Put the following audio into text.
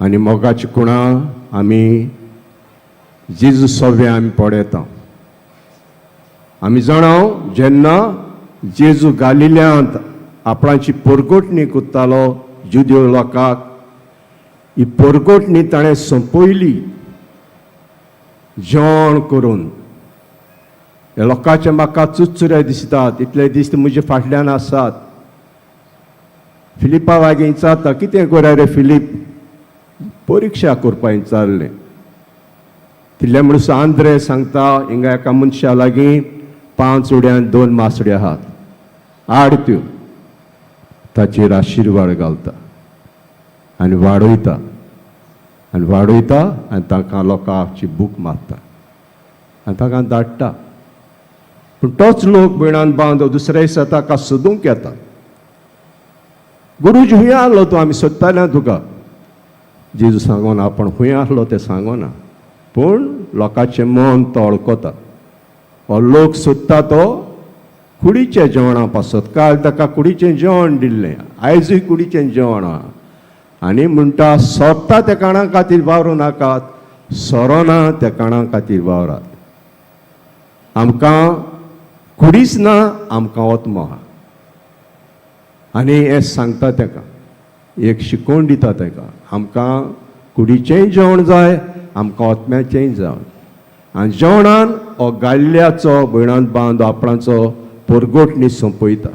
आनी मोगाची कुणां आमी जेजू सव्या आमी पळयता. आमी जाणाव, जेन्ना जेजू गालिल्यांत आपणाची पोरगोटणी करतालो जुदेव लोकांक, ही पोरगोटणी ताणें सोंपयली जेवण करून. ह्या लोकांचे म्हाका चुरचुरे दिसतात, इतले दीस ते म्हजे फाटल्यान आसात. फिलिपा लागीं विचारता, कितें करा रे फिलीप? परिक्षा करपा विचारलें. तितले म्हणसर आंद्रे सांगता, हिंगा एका मनशा लागीं 5 उड्यान 2 मासड्यो आहात, हाड त्यो. ताचेर आशिर्वाद घालता आनी वाडयता आनी वाडयता आनी तांकां लोकांची भूक मारता आनी तांकां धाडटा. पूण तोच लोक, भयणान बांदो, दुसऱ्या दिसा ताका सोदूंक येता. गुरुजी, हुंय आहलो तूं? आमी सोदताले तुका. जेजू सांगोना, आपूण हुंय आहलो तें सांगोना, पूण लोकांचें मन तो वळखता. हो लोक सोदता तो कुडीच्या जेवणा पासत. काल ताका कुडीचें जेवण दिल्लें, आयजूय कुडीचें जेवण आहा. आनी म्हणटा, सोदता त्या काणा खातीर वावरूं नाकात, सोरोना त्या काणा खातीर वावरात. आमकां कुडीच ना, आमकां आत्मो आहा. आनी हें सांगता ताका, एक शिकोवण दिता ताका, आमकां कुडीचेंय जेवण जाय, आमकां आत्म्याचेंय जेवण. आनी जेवणान हो गाल्ल्याचो, भयणान बांद, आपणाचो पोरगोटणी सोंपयता.